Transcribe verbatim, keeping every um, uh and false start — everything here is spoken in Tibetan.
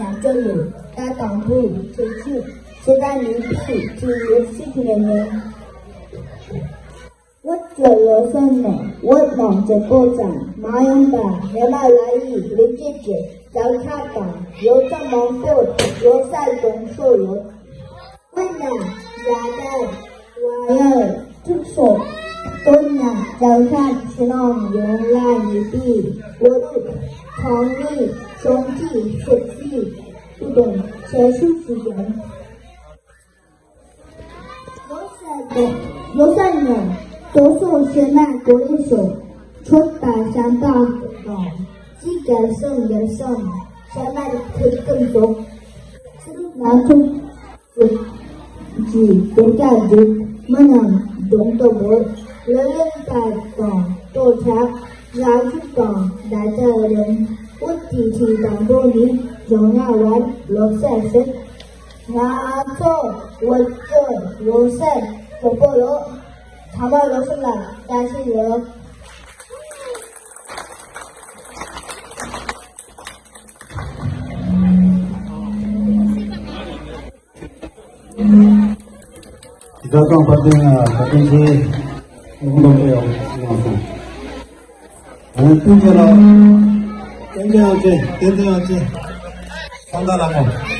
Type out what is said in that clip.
ལ་སྤྲོད་ལུགས་ད་དང་པོའི་ཁྱད་ཆོས་ཕྱི་ཟླ་གཉིས་པའི་དུས་ཡོད་ཞིག་ནས་ནས། བོད་ཀྱི་ལོ་གསར་ནི་བོད་ནང་གཅིག་པོ་ཙམ་མ་ཡིན་པར་ཧི་མ་ལ་ཡའི་རི་རྒྱུད་ཀྱི་རྒྱལ་ཁབ་དང་ཡུལ་གྲུ་མང་པོར་ལོ་གསར་སྦྱོང་སྲོལ་ཡོད། དཔེར་ན་རྒྱ་གར་བལ་ཡུལ་ཁྲིམས་སོགས། མདོར་ན་རྒྱལ་ཁབ་ཕྱི་ནང་ཡོངས་ལ་ཡོད་པའི་བོད་རིགས་ཚང་མའི་གཞོན་སྐྱེས་ཚོགས་པའི་སྤྱི་དོན་ཆེ་ཤོས་ཤིག་ཡིན། ལོ་གསར་དང་ལོ་གསར་ནི་དོ་སོ་ཤེ་མ་གོ་ཡེ་སོ་ཆོད་པ་བྱམས་པ་དང་ཅི་གལ་སང་གལ་སང་ཤེ་མ་ཐེབས་ཀུན་སོགས་ཕྱི་རིགས་ནང་ཁུལ་གྱི་སྡུག་ཅག་སྒྲིག་མི་རྣམས་སྦྱོང་སྟོབས་འོད་ལོ་ལོན་པ་དང་ལྟོ་ཆག་ར་ཞིག་དང་ཟླ་ཆ་རིང་བོད་ཀྱི་ཁྲིད་དང་པོ་ནས་བཞག་ན་བར་ལོ་གསར་ཞིག་ང་ཚོ་བོད་ཀྱི་ལོ་གསར་གྲོགས་པོ་ཡོད། ཚང་མ་ལོ་གསར་ལ་བཀྲ་ཤིས་ཡོད། ད་ཀང་བར་དེ་ང་བར་དེ་ཚེ་ངོ་མ་པོ་ཡོད་ཡོང་སོང་། ཨ་ནི་ཀུན་ཚོ་ལ་ཏན་ཏན་ཡང་ཅེ་ཏན་ཏན་ཡང་ཅེ་ཁང་ད་ལ་མོ།